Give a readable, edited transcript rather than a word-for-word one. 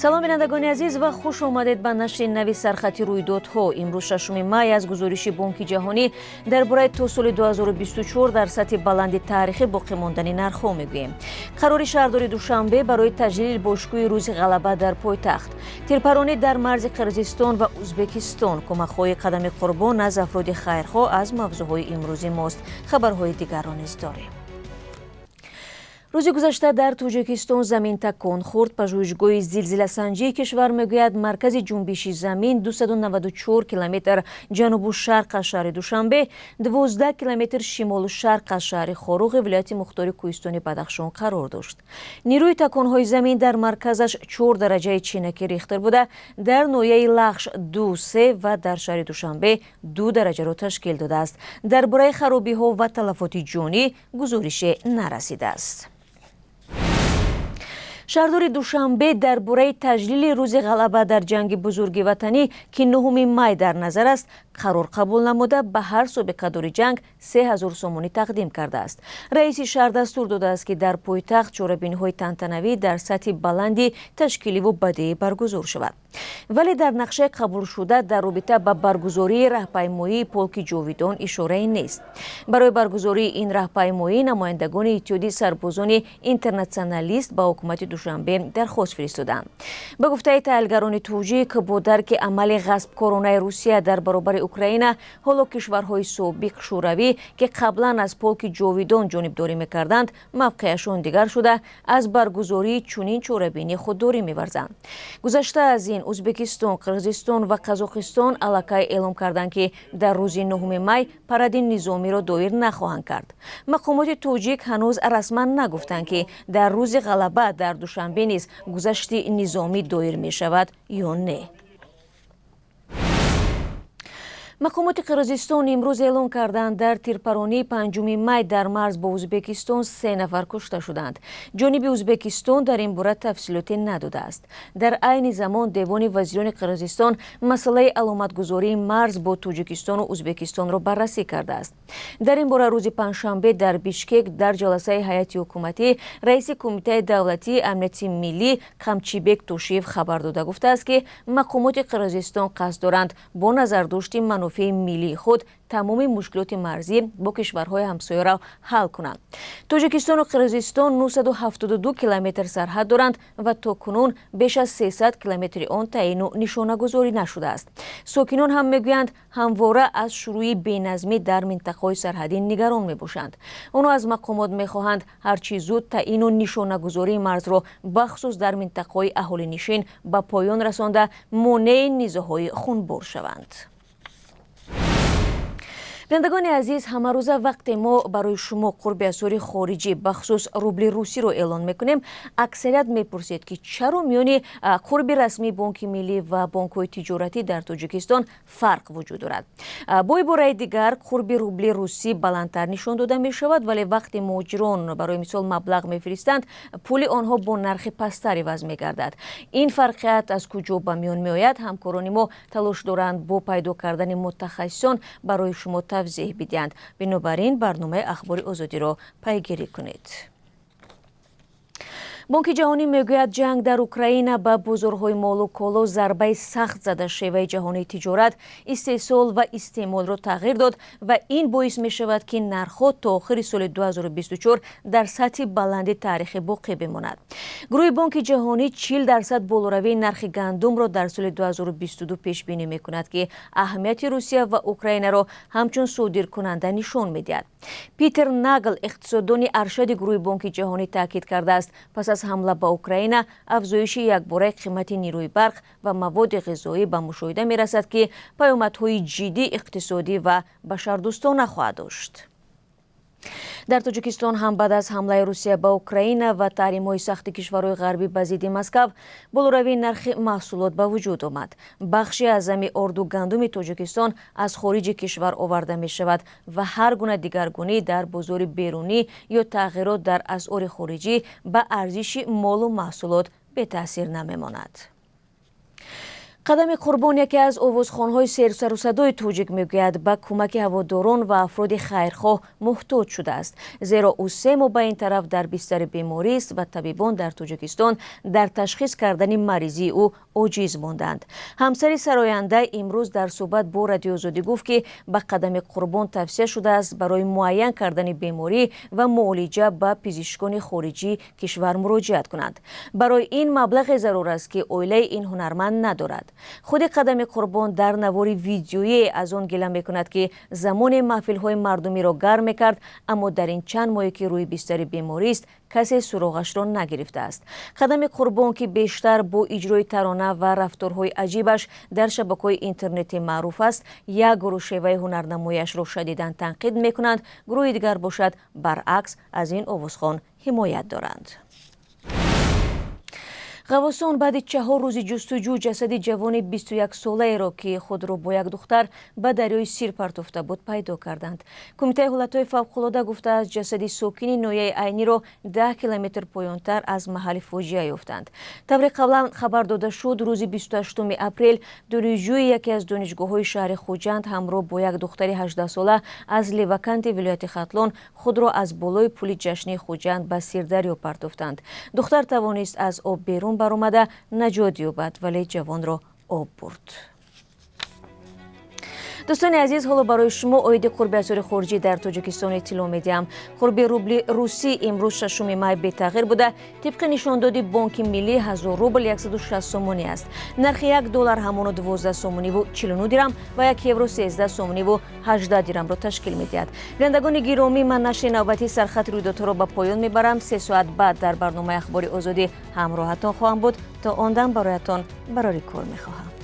Салом, бинандагони азиз, ва хуш омадед ба нашри нави «Сархати рӯйдодҳо». Имрӯз, 6 май, аз гузориши Бонки Ҷаҳонӣ дар бораи то соли 2024 дар сатҳи баланди таърихӣ боқӣ мондани нархҳо мегӯем. Қарори шаҳрдори Душанбе барои таҷлили бошукӯҳи Рӯзи Ғалаба дар пойтахт, тирпаронӣ дар марзи Қирғизистон ва Ӯзбекистон, кӯмакҳои Қадами Қурбон аз афроди хайрхоҳ аз мавзӯъҳои имрӯзи мост. Хабарҳои дигарро низ дорем. Рӯзи гузашта дар Тоҷикистон замин такон хӯрд. Пажӯҳишгоҳи зилзиласанҷии кишвар мегӯяд, маркази ҷунбиши замин 294 километр ҷанубу шарқ аз шаҳри Душанбе, 12 километр шимолу шарқ аз шаҳри Хоруғи вилояти мухтори Кӯҳистони Бадахшон қарор дошт. Нерӯи таконҳои замин дар марказаш 4 дараҷаи чинаки Рихтер буда, дар ноҳияи Лахш 2,3 ва дар шаҳри Душанбе 2 дараҷаро ташкил додааст. Дар бораи харобиҳо ва талафоти ҷонӣ гузорише нарасидааст. Шаҳрдори Душанбе дар бораи таҷлили Рӯзи Ғалаба дар Ҷанги Бузурги Ватанӣ, ки 9 май дар назар аст, қарор қабул намуда, ба ҳар собиқадори ҷанг 3000 сомонӣ тақдим кардааст. Раиси шаҳр дастур додааст, ки дар пойтахт чорабиниҳои тантанавӣ дар сатҳи баланди ташкиливу бадеӣ баргузор шавад, вале дар нақшаи қабулшуда дар робита ба баргузории раҳпаймоии Полки Ҷовидон ишорае нест. Барои баргузории ин раҳпаймоӣ намояндагони Иттиҳоди сарбозони интернатсионалист ба ҳукумати Душанбе дархост фиристоданд. Ба гуфтаи таҳлилгарони тоҷик, бо дарки амали ғасбкоронаи Русия дар баробари Украина, ҳоло кишварҳои собиқ Шӯравӣ, ки қаблан аз Полки Ҷовидон ҷонибдорӣ мекарданд, мавқеашон дигар шуда, аз баргузории чунин чорабинӣ худдорӣ меварзанд. Гузашта аз ин, Ӯзбекистон, Қирғизистон ва Қазоқистон аллакай эълом карданд, ки дар рӯзи 9 май паради низомиро доир нахоҳанд кард. Мақомоти тоҷик ҳанӯз расман нагуфтанд, ки дар Рӯзи Ғалаба дар Душанбе низ гузашти низомӣ доир мешавад ё не. Мақомоти Қирғизистон имрӯз эълон карданд, дар тирпаронии 5 май дар марз бо Ӯзбекистон се нафар кушта шуданд. Ҷониби Ӯзбекистон дар ин бора тафсилоте надодааст. Дар айни замон Девони вазирони Қирғизистон масъалаи аломатгузории марз бо Тоҷикистону Ӯзбекистонро баррасӣ кардааст. Дар ин бора рӯзи панҷшанбе дар Бишкек дар ҷаласаи ҳайати ҳукуматӣ раиси Кумитаи давлатии амнияти миллӣ Камчибек Тошиев хабар дода гуфтааст, ки мақомоти Қирғизистон қасд доранд бо назардошти манофеи миллии худ тамоми мушкилоти марзӣ бо кишварҳои ҳамсояро ҳал кунанд. Тоҷикистону Қирғизистон 972 километр сарҳад доранд ва то кунун беш аз 300 километри он таъину нишонагузорӣ нашудааст. Сокинон ҳам мегӯянд, ҳамвора аз шурӯи беназмӣ дар минтақаҳои сарҳадӣ нигарон мебошанд. Онҳо аз мақомот мехоҳанд, ҳарчи зуд таъину нишонагузории марзро, бахусус дар минтақаҳои аҳолинишин, ба поён расонда, монеи низоъҳои хунбор шаванд. Бинандагони азиз, ҳамарӯза вақте мо барои шумо қурби асъори хориҷӣ, бахусус рубли русиро эълон мекунем, аксарият мепурсед, ки чаро миёни қурби расмии Бонки Миллӣ ва бонкҳои тиҷоратӣ дар Тоҷикистон фарқ вуҷуд дорад. Бо ибораи дигар, қурби рубли русӣ баландтар нишон дода мешавад, вале вақте муҳоҷирон, барои мисол, маблағ мефиристанд, пули онҳо бо нархи пасттар иваз мегардад. Ин фарқият аз куҷо ба миён меояд? Ҳамкорони мо талош доранд бо пайдо кардани мутахассисон барои шумо тавзеҳ бидиҳанд. Бинобар ин барномаи «Ахбори Озодиро» пайгирӣ кунед. Бонки Ҷаҳонӣ мегӯяд, ҷанг дар Украина ба бозорҳои молу коло зарбаи сахт зада, шеваи ҷаҳонии тиҷорат, истеҳсол ва истеъмолро тағйир дод ва ин боис мешавад, ки нархҳо то охири соли 2024 дар сатҳи баланди таърихӣ боқӣ бимонад. Гурӯҳи Бонки Ҷаҳонӣ 40% болоравии нархи гандумро дар соли 2022 пешбинӣ мекунад, ки аҳамияти Русия ва Украинаро ҳамчун содиркунанда нишон медиҳад. Питер Нагл, иқтисоддони аршади гурӯҳи Бонки Ҷаҳонӣ, таъкид кардааст, пас аз ҳамла ба Украина афзоиши якбораи қимати нерӯи барқ ва маводи ғизоӣ ба мушоҳида мерасад, ки паёмадҳои ҷиддии иқтисодӣ ва башардӯстона хоҳад дошт. Дар Тоҷикистон ҳам баъд аз ҳамлаи Русия ба Украина ва таҳримҳои сахти кишварҳои ғарбӣ ба зидди Москав болоравии нархи маҳсулот ба вуҷуд омад. Бахши аъзами орду гандуми Тоҷикистон аз хориҷи кишвар оварда мешавад ва ҳар гуна дигаргунӣ дар бозори берунӣ ё тағйирот дар асъори хориҷӣ ба арзиши молу маҳсулот бетаъсир намемонад. Қадами Қурбон, яке аз овозхонҳои серсарусадои тоҷик, мегӯяд, ба кӯмаки ҳаводорон ва афроди хайрхоҳ муҳтоҷ шудааст, зеро ӯ 3 моҳ ба ин тараф дар бистари беморист ва табибон дар Тоҷикистон дар ташхис кардани маризии ӯ оҷиз монданд. Ҳамсари сароянда имрӯз дар суҳбат бо Радиоозодӣ гуфт, ки ба Қадами Қурбон тавсия шудааст барои муайян кардани беморӣ ва муолиҷа ба пизишкони хориҷии кишвар муроҷиат кунанд. Барои ин маблағе зарур аст, ки оилаи ин ҳунарманд надорад. Худи Қадами Қурбон дар навори видеоие аз он гила мекунад, ки замоне маҳфилҳои мардумиро гарм мекард, аммо дар ин чанд моҳе, ки рӯи бистари беморист, касе суроғашро нагирифтааст. Қадами Қурбон, ки бештар бо иҷрои тарона ва рафторҳои аҷибаш дар шабакаҳои интернетӣ маъруф аст, як гурӯҳ шеваи ҳунарнамояшро шадидан танқид мекунанд, гурӯҳи дигар бошад, баръакс, аз ин овозхон ҳимоят доранд. Ғаввосон баъди 4 рӯзи ҷустуҷӯ ҷасади ҷавони 21-солаеро, ки худро бо як духтар ба дарёи Сир партофта буд, пайдо карданд. Кумитаи ҳолатҳои фавқулода гуфтааст, ҷасади сокини ноҳияи Айниро 10 километр поёнтар аз маҳалли фоҷиа ёфтанд. Тавре қаблан хабар дода шуд, рӯзи 28 апрел донишҷӯи яке аз донишгоҳҳои шаҳри Хуҷанд ҳамроҳ бо як духтари 18-сола аз Леваканти вилояти Хатлон худро аз болои пули ҷашнии Хуҷанд ба Сирдарё партофтанд. Духтар тавонист аз об берун баромада наҷот ёбад, вале ҷавонро об бурд. Дӯстони азиз, ҳоло барои шумо оиди қурби асъори хориҷӣ дар Тоҷикистон иттилоъ медиҳам. Қурби рубли русӣ имрӯз, 6 май, бетағйир буда, тибқи нишондоди Бонки Миллӣ 1000 рубл 160 сомонӣ аст. Нархи 1 доллар ҳамоно 12 сомониву 49 дирам ва 1 евро 13 сомониву 18 дирамро ташкил медиҳад. Бинандагони гиромӣ, ман нашри навбатии Сархати рӯйдодҳоро ба поён мебарам. 3 соат баъд дар барномаи Ахбори Озодӣ ҳамроҳатон хоҳам буд. То он дам бароятон барори кор мехоҳам.